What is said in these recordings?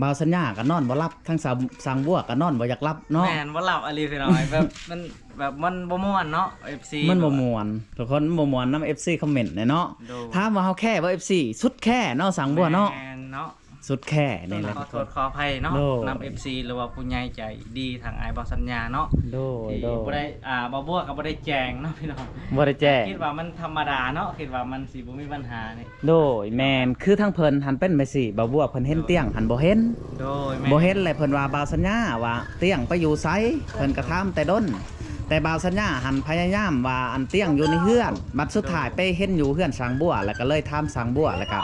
ບ່າວສັນຍາກໍນອນບໍ່ຫຼັບ ທັງສາວ ສາງບົວກໍນອນບໍ່ຢາກຫຼັບເນາະ. ແມ່ນ ບໍ່ຫຼັບອີ່ຫຼີພີ່ນ້ອງ ແບບມັນ ແບບມັນບໍ່ມ່ວນເນາະ ເອັຟຊີ ມັນບໍ່ມ່ວນ ທຸກຄົນ ມັນບໍ່ມ່ວນນຳ ເອັຟຊີ ຄອມເມັນແຫຼະເນາະ. ໂດຍ ຖາມວ່າເຮົາແຄບໍ່ ເອັຟຊີ ສຸດແຄເນາະ ສາງບົວເນາະ. ແມ່ນເນາະ ສຸດແຄນີ້ແຫຼະ ຂໍໂທດຂໍອະໄພເນາະ ນຳ ເອັຟຊີ ຫຼືວ່າຜູ້ໃຫຍ່ໃຈດີທາງອ້າຍບ່າວສັນຍາເນາະ. ໂດຍ ທີ່ ໂດຍ ບໍ່ໄດ້ ອ່າ ບ່າວບົວກໍບໍ່ໄດ້ແຈ້ງເນາະພີ່ນ້ອງ ບໍ່ໄດ້ແຈ້ງ ຄິດວ່າມັນທຳມະດາເນາະ ຄິດວ່າມັນຊິບໍ່ມີບັນຫານີ້. ໂດຍ ແມ່ນ ຄືທາງເພິ່ນຫັ້ນເປັນແບບຊີ້ ບ່າວບົວເພິ່ນເຫັນ ໂດຍ ຕຽງຫັ້ນບໍ່ເຫັນ. ໂດຍ ແມ່ນ ບໍ່ເຫັນ ແລະເພິ່ນວ່າບ່າວສັນຍາວ່າຕຽງໄປຢູ່ໃສ ເພິ່ນກໍຖາມແຕ່ດົນ ແຕ່ບ່າວສັນຍາຫັ້ນພະຍາຍາມວ່າອັນຕຽງຢູ່ໃນເຮືອນ ບັດສຸດທ້າຍ ໂດຍ ໄປເຫັນຢູ່ເຮືອນສາງບົວ ແລ້ວກໍເລີຍຖາມສາງບົວ ແລ້ວກໍ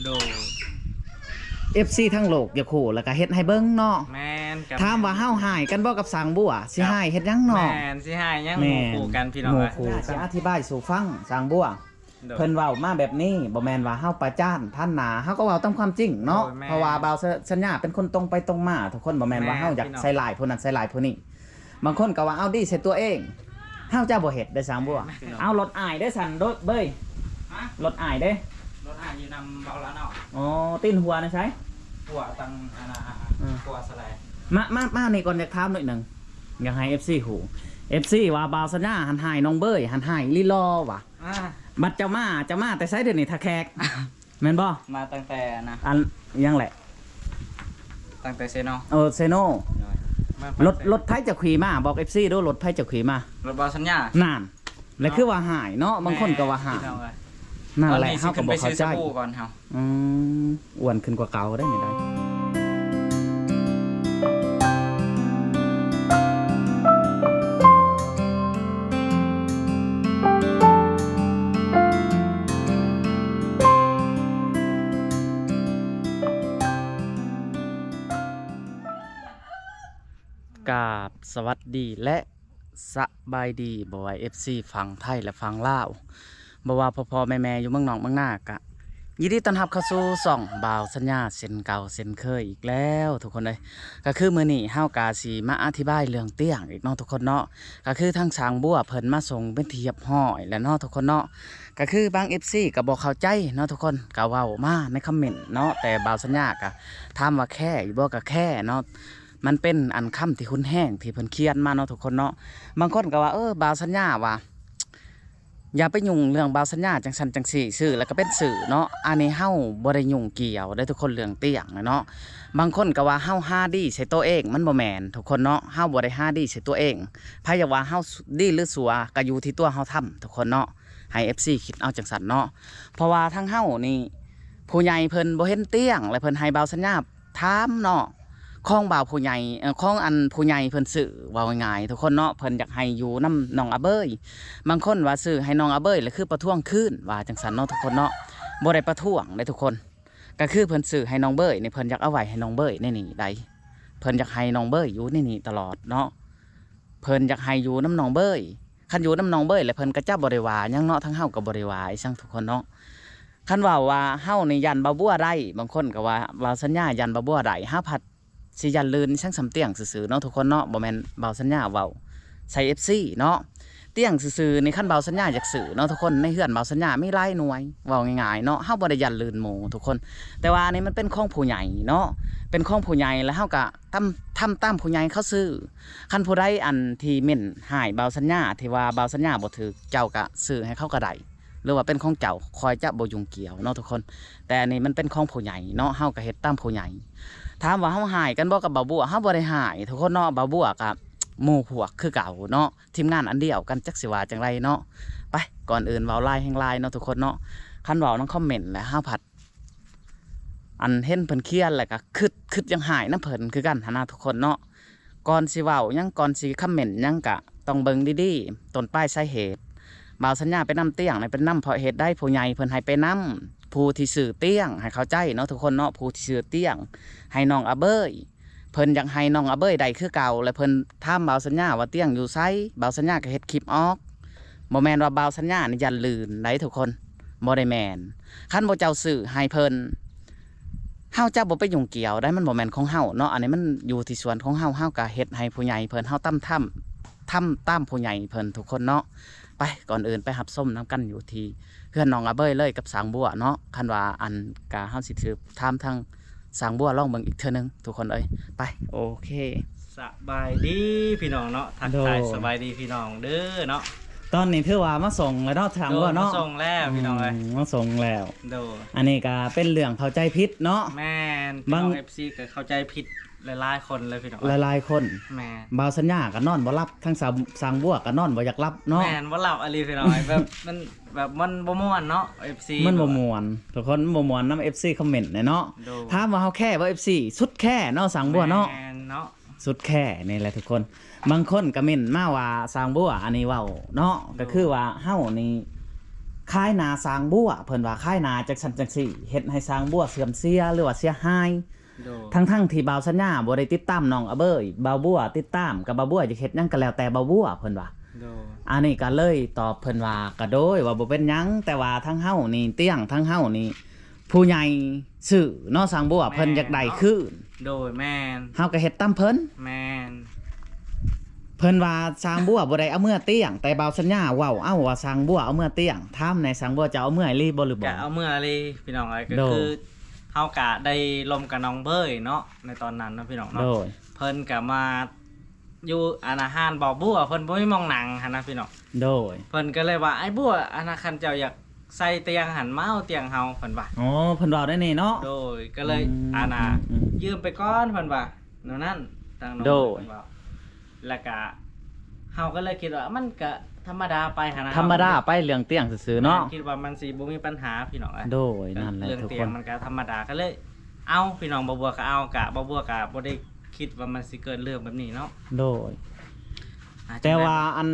ໂດຍ ເອັຟຊີ ທັງໂລກຢາກຮູ້ ແລ້ວກໍເຮັດໃຫ້ເບິ່ງເນາະ. ແມ່ນ ກໍ ຖາມວ່າເຮົາຮ້າຍກັນບໍ່ກັບສາງບົວ ຊິ ຄັບ ຮ້າຍເຮັດຫຍັງເນາະ. ແມ່ນ ຊິຮ້າຍຫຍັງ ແມ່ນ ໝູ່ຄູ່ກັນພີ່ນ້ອງ ເອີຍ ຊິອະທິບາຍສູ່ຟັງ ສາງບົວ ໂດຍ ເພິ່ນເວົ້າມາແບບນີ້ ບໍ່ແມ່ນວ່າເຮົາປະຈານ ທ່ານນາ ເຮົາກໍເວົ້າຕາມຄວາມຈິງເນາະ. ໂດຍ ແມ່ນ ເພາະວ່າບ່າວສັນຍາເປັນຄົນຕົງໄປຕົງມາ ທຸກຄົນ ບໍ່ແມ່ນວ່າ ແມ່ນ ເຮົາຢາກ ພີ່ນ້ອງ ໃສ່ຮ້າຍຜູ້ນັ້ນໃສ່ຮ້າຍຜູ້ນີ້. ບາງຄົນກໍວ່າເອົາດີໃສ່ຕົວເອງ ເຮົາຈະບໍ່ເຮັດໄດ້ ສາງບົວ. ແມ່ນ ເອົາລົດອ້າຍເດ້ຊັ້ນ ລົດເບີຍ ຮະ ລົດອ້າຍເດ້ ລົດອ້າຍຢູ່ນຳເບົາລະເນາະ. ອໍ ຕີນຫົວນະໃສ ຫົວຕັ້ງອັນນ່າ ອືມ ຫົວສະໄລ. ມາ ມາ ມານີ້ກ່ອນ ຢາກຖາມໜ້ອຍໜຶ່ງ ຢາກໃຫ້ເອັຟຊີຮູ້ ເອັຟຊີວ່າບ່າວສັນຍາຫັ້ນຮ້າຍນ້ອງເບີຍ ຫັ້ນຮ້າຍອີ່ຫຼີຫຼໍ່ວ່າ ອ່າ ບັດເຈົ້າມາ ເຈົ້າມາແຕ່ໃສດຽວນີ້ ທ່າແຂກ ແມ່ນບໍ່? ມາຕັ້ງແຕ່ອັນນ່າ ອັນຫຍັງແຫຼະ ຕັ້ງແຕ່ເຊໂນ. ເອີ ເຊໂນ. ໂດຍ ລົດ ລົດໃຜເຈົ້າຂີ່ມາ? ບອກເອັຟຊີດູ ລົດໃຜເຈົ້າຂີ່ມາ? ລົດບ່າວສັນຍາ. ນັ້ນ ແລ້ວຄືວ່າຮ້າຍເນາະ ບາງຄົນກໍວ່າຮ້າຍ. ແມ່ນ ພີ່ນ້ອງເອີຍ ນັ້ນແຫຼະ ເຮົາກໍບໍ່ເຂົ້າໃຈ. ຕອນນີ້ຊິຂຶ້ນໄປຊື້ສະບູ່ກ່ອນເຮົາ. ອືມ ອ້ວນຂຶ້ນກວ່າເກົ່າໄດ໋ນີ້ໄດ໋. ກາບສະຫວັດດີ ແລະ ສະບາຍດີ ບໍ່ວ່າເອັຟຊີຝັ່ງໄທ ແລະ ຝັ່ງລາວ ບໍ່ວ່າພໍ່ໆແມ່ໆຢູ່ເມືອງນອກເມືອງນາ ກະຍິນດີຕ້ອນຮັບເຂົ້າສູ່ຊ່ອງບ່າວສັນຍາເຊັ່ນເກົ່າເຊັ່ນເຄີຍອີກແລ້ວທຸກຄົນເອີຍ. ກະຄືມື້ນີ້ເຮົາກະຊິມາອະທິບາຍເລື່ອງຕຽງອີກເນາະທຸກຄົນເນາະ. ກະຄືທາງຊ່າງບົວເພິ່ນມາສົ່ງເປັນທີ່ຮຽບຮ້ອຍແລ້ວເນາະທຸກຄົນເນາະ. ກະຄືບາງເອັຟຊີກະບໍ່ເຂົ້າໃຈເນາະທຸກຄົນ ກະເວົ້າມາໃນຄອມເມັນເນາະ. ແຕ່ບ່າວສັນຍາກະຖາມວ່າແຄຢູ່ບໍ່ ກະແຄເນາະ. ມັນເປັນອັນຄຳທີ່ຮຸນແຮງທີ່ເພິ່ນຂຽນມາເນາະທຸກຄົນເນາະ. ບາງຄົນກໍວ່າ ເອີ ບ່າວສັນຍາວ່າ ຢ່າໄປຫຍຸ້ງເລື່ອງບ່າວສັນຍາຈັ່ງຊັ້ນຈັ່ງຊີ້ ຊື່ແລ້ວກໍເປັນຊື່ເນາະ. ອັນນີ້ເຮົາບໍ່ໄດ້ຫຍຸ້ງກ່ຽວເດ້ທຸກຄົນ ເລື່ອງຕຽງນະເນາະ. ບາງຄົນກໍວ່າເຮົາຫາດີໃສ່ຕົວເອງ ມັນບໍ່ແມ່ນທຸກຄົນເນາະ. ເຮົາບໍ່ໄດ້ຫາດີໃສ່ຕົວເອງ. ໃຜຢາກວ່າເຮົາດີຫຼືຊົ່ວ ກໍຢູ່ທີ່ຕົວເຮົາທຳທຸກຄົນເນາະ. ໃຫ້ເອັຟຊີຄິດເອົາຈັ່ງຊັ້ນເນາະ. ເພາະວ່າທາງເຮົານີ້ ຜູ້ໃຫຍ່ເພິ່ນບໍ່ເຫັນຕຽງ ແລະ ເພິ່ນໃຫ້ບ່າວສັນຍາ ຖາມເນາະ ຂອງບ່າວຜູ້ໃຫຍ່ ເອີ ຂອງອັນຜູ້ໃຫຍ່ເພິ່ນຊື້ ເວົ້າງ່າຍໆທຸກຄົນເນາະ. ເພິ່ນຢາກໃຫ້ຢູ່ນຳນ້ອງອາເບີຍ. ບາງຄົນວ່າຊື້ໃຫ້ນ້ອງອາເບີຍ ແລ້ວຄືປະທ້ວງຄືນ ວ່າຈັ່ງຊັ້ນເນາະທຸກຄົນເນາະ. ບໍ່ໄດ້ປະທ້ວງເດ້ທຸກຄົນ ກໍຄືເພິ່ນຊື້ໃຫ້ນ້ອງເບີຍນີ້ ເພິ່ນຢາກເອົາໄວ້ໃຫ້ນ້ອງເບີຍໃນນີ້ໃດ໋. ເພິ່ນຢາກໃຫ້ນ້ອງເບີຍຢູ່ໃນນີ້ຕະຫຼອດເນາະ. ເພິ່ນຢາກໃຫ້ຢູ່ນຳນ້ອງເບີຍ. ຄັນຢູ່ນຳນ້ອງເບີຍແລ້ວ ເພິ່ນກໍຈະບໍ່ໄດ້ວ່າຫຍັງເນາະ. ທາງເຮົາກໍບໍ່ໄດ້ວ່າອີ່ຫຍັງທຸກຄົນເນາະ. ຄັນເວົ້າວ່າເຮົານີ້ຢ້ານບ່າວບົວໄດ້ ບາງຄົນກໍວ່າ ບ່າວສັນຍາຢ້ານບ່າວບົວໄດ້ ເຮົາພັດຊິຢ້ານລື່ນ ຊ່າງສ່ຳຕຽງຊື່ໆເນາະທຸກຄົນເນາະ. ບໍ່ແມ່ນບ່າວສັນຍາເວົ້າໃສ່ເອັຟຊີເນາະ. ຕຽງຊື່ໆນີ້ ຄັນບ່າວສັນຍາຢາກຊື້ເນາະທຸກຄົນ ໃນເຮືອນບ່າວສັນຍາມີຫຼາຍໜ່ວຍ ເວົ້າງ່າຍໆເນາະ. ເຮົາບໍ່ໄດ້ຢ້ານລື່ນໝູ່ທຸກຄົນ ແຕ່ວ່າອັນນີ້ມັນເປັນຂອງຜູ້ໃຫຍ່ເນາະ ເປັນຂອງຜູ້ໃຫຍ່ ແລ້ວເຮົາກໍ ທຳ ທຳຕາມຜູ້ໃຫຍ່ເຂົາຊື້. ຄັນຜູ້ໃດອັນທີ່ເມັ້ນຮ້າຍບ່າວສັນຍາ ທີ່ວ່າບ່າວສັນຍາບໍ່ຖືກ ເຈົ້າກະຊື້ໃຫ້ເຂົາກໍໄດ້ ຫຼືວ່າເປັນຂອງເຈົ້າ ຂ້ອຍຈະບໍ່ຫຍຸ້ງກ່ຽວເນາະທຸກຄົນ. ແຕ່ອັນນີ້ມັນເປັນຂອງຜູ້ໃຫຍ່ເນາະ ເຮົາກໍເຮັດຕາມຜູ້ໃຫຍ່. ຖາມວ່າເຮົາຮ້າຍກັນບໍ່ກັບບ່າວບົວ? ເຮົາບໍ່ໄດ້ຮ້າຍທຸກຄົນເນາະ. ບ່າວບົວກະໝູ່ພວກຄືເກົ່າເນາະ ທີມງານອັນດຽວກັນ ຈັກຊິວ່າຈັ່ງໃດເນາະ. ໄປ ກ່ອນອື່ນເວົ້າຫຼາຍແຮ່ງຫຼາຍເນາະທຸກຄົນເນາະ. ຄັນເວົ້ານຳຄອມເມັນແລ້ວ ເຮົາພັດ ອັນເຫັນເພິ່ນຂຽນແລ້ວກະຄຶດ ຄຶດຢາກຮ້າຍນຳເພິ່ນຄືກັນຫັ້ນນະທຸກຄົນເນາະ. ກ່ອນຊິເວົ້າຫຍັງ ກ່ອນຊິຄອມເມັນຫຍັງ ກະຕ້ອງເບິ່ງດີໆ ຕົ້ນປາຍສາເຫດ. ບ່າວສັນຍາໄປນຳຕຽງນີ້ ໄປນຳເພາະເຫດໃດ? ຜູ້ໃຫຍ່ເພິ່ນໃຫ້ໄປນຳ ຜູ້ທີ່ຊື້ຕຽງ ໃຫ້ເຂົ້າໃຈເນາະທຸກຄົນເນາະ. ຜູ້ທີ່ຊື້ຕຽງໃຫ້ນ້ອງອາເບີຍ ເພິ່ນຢາກໃຫ້ນ້ອງອາເບີຍໄດ້ຄືເກົ່າ ແລະ ເພິ່ນຖາມບ່າວສັນຍາວ່າຕຽງຢູ່ໃສ? ບ່າວສັນຍາກໍເຮັດຄລິບອອກ. ບໍ່ແມ່ນວ່າບ່າວສັນຍານີ້ຢ້ານລື່ນໃດ໋ທຸກຄົນ ບໍ່ໄດ້ແມ່ນ. ຄັນບໍ່ເຈົ້າຊື້ໃຫ້ເພິ່ນ ເຮົາຈະບໍ່ໄປຫຍຸ້ງກ່ຽວໃດ໋ ມັນບໍ່ແມ່ນຂອງເຮົາເນາະ. ອັນນີ້ມັນຢູ່ທີ່ສວນຂອງເຮົາ ເຮົາກໍເຮັດໃຫ້ຜູ້ໃຫຍ່ເພິ່ນ ເຮົາຕຳ ທຳ ທຳຕາມຜູ້ໃຫຍ່ເພິ່ນທຸກຄົນເນາະ. ໄປ ກ່ອນອື່ນໄປຮັບຊົມນຳກັນຢູ່ທີ່ເຮືອນນ້ອງອາເບີຍເລີຍກັບຊ່າງບົວເນາະ. ຄັນວ່າອັນກະ ເຮົາຊິສືບຖາມທາງ ສາງບົວລອງເບິ່ງອີກເທື່ອໜຶ່ງທຸກຄົນເອີຍ. ໄປ ໂອເຄ ສະບາຍດີພີ່ນ້ອງເນາະ ທັກທາຍ ໂດຍ ສະບາຍດີພີ່ນ້ອງເດີເນາະ. ຕອນນີ້ຖືວ່າມາສົ່ງແລ້ວເນາະ ສາງບົວເນາະ ໂດຍ ມາສົ່ງແລ້ວພີ່ນ້ອງເອີຍ ອືມ ມາສົ່ງແລ້ວ. ໂດຍ ອັນນີ້ກໍເປັນເລື່ອງເຂົ້າໃຈຜິດເນາະ ແມ່ນ ບາງ ພີ່ນ້ອງ ເອັຟຊີ ກໍເຂົ້າໃຈຜິດ ຫຼາຍໆຄົນເລີຍພີ່ນ້ອງ ຫຼາຍໆຄົນ. ແມ່ນ ບ່າວສັນຍາກໍນອນບໍ່ຫຼັບ ທັງສາງ ສາງບົວກໍນອນບໍ່ຢາກຫຼັບເນາະ. ແມ່ນ ບໍ່ຫຼັບອີ່ຫຼີພີ່ນ້ອງ ແບບມັນ ແບບມັນບໍ່ມ່ວນເນາະ ເອັຟຊີ ມັນບໍ່ມ່ວນ ທຸກຄົນ ມັນບໍ່ມ່ວນນຳ ເອັຟຊີ ຄອມເມັນແຫຼະເນາະ. ໂດຍ ຖາມວ່າເຮົາແຄ້ບໍ່ ເອັຟຊີ ສຸດແຄ້ເນາະ ສາງບົວເນາະ. ແມ່ນເນາະ ສຸດແຄ້ນີ້ແຫຼະທຸກຄົນ. ບາງຄົນກໍເມັ້ນມາວ່າ ສາງບົວອັນນີ້ເວົ້າເນາະ ໂດຍ ກໍຄືວ່າເຮົານີ້ຂາຍໜ້າສາງບົວ ເພິ່ນວ່າຂາຍໜ້າຈັ່ງຊັ້ນຈັ່ງຊີ້ ເຮັດໃຫ້ສາງບົວເສື່ອມເສຍ ຫຼືວ່າເສຍຫາຍ. ໂດຍ ທັງໆທີ່ບ່າວສັນຍາບໍ່ໄດ້ຕິດຕາມນ້ອງອະເບີຍ ບ່າວບົວຕິດຕາມ ກໍບ່າວບົວຢາກເຮັດຫຍັງກໍແລ້ວແຕ່ບ່າວບົວ ເພິ່ນວ່າ. ໂດຍ ອັນນີ້ກໍເລີຍຕອບເພິ່ນວ່າ ກໍໂດຍ ວ່າບໍ່ເປັນຫຍັງ ແຕ່ວ່າທາງເຮົານີ້ ຕຽງທາງເຮົານີ້ ຜູ້ໃຫຍ່ຊື້ເນາະ ສາງບົວ ແມ່ນ ເພິ່ນຢາກໄດ້ຄືນ. ໂດຍ ແມ່ນ ເຮົາກໍເຮັດຕາມເພິ່ນ. ແມ່ນ ເພິ່ນວ່າສາງບົວບໍ່ໄດ້ເອົາເມືອຕຽງ ແຕ່ບ່າວສັນຍາເວົ້າເອົາວ່າສາງບົວເອົາເມືອຕຽງ. ຖາມແດ່ ສາງບົວເຈົ້າເອົາເມືອອີ່ຫຼີບໍ່ ຫຼືບໍ່? ກໍເອົາເມືອອີ່ຫຼີພີ່ນ້ອງເອີຍ ກໍ ໂດຍ ຄືເຮົາກະໄດ້ລົມກັບນ້ອງເບີຍເນາະ ໃນຕອນນັ້ນເນາະພີ່ນ້ອງເນາະ. ໂດຍ ເພິ່ນກະມາຢູ່ອັນນາຮ້ານບ່າວບົວ ເພິ່ນບໍ່ມີໝ່ອງນັ່ງຫັ້ນນະພີ່ນ້ອງ. ໂດຍ ເພິ່ນກໍເລີຍວ່າ ອ້າຍບົວ ອັນນາ ຄັນເຈົ້າຢາກໃສ່ຕຽງຫັ້ນ ມາເອົາຕຽງເຮົາ ເພິ່ນວ່າ. ອໍ ເພິ່ນເວົ້າແນວນີ້ເນາະ. ໂດຍ ກໍເລີຍ ອືມ ອັນນາ ອືມ ຢືມໄປກ່ອນ ເພິ່ນວ່າແນວນັ້ນ ທາງນ້ອງ ໂດຍ ເພິ່ນເວົ້າ. ແລ້ວກະເຮົາກໍເລີຍຄິດວ່າມັນກະທຳມະດາໄປຫັ້ນນະ ທຳມະດາໄປເລື່ອງຕຽງຊື່ໆເນາະ ແມ່ນ ຄິດວ່າມັນຊິບໍ່ມີບັນຫາພີ່ນ້ອງເອີຍ. ໂດຍ ນັ້ນແຫຼະ ເລື່ອງຕຽງ ທຸກຄົນ ມັນກະທຳມະດາ ກໍເລີຍເອົາພີ່ນ້ອງ ບ່າວບົວກໍເອົາ ກະບ່າວບົວກະບໍ່ໄດ້ຄິດວ່າມັນຊິເກີດເລື່ອງແບບນີ້ເນາະ. ໂດຍ ອາ ແຕ່ວ່າ ອັນ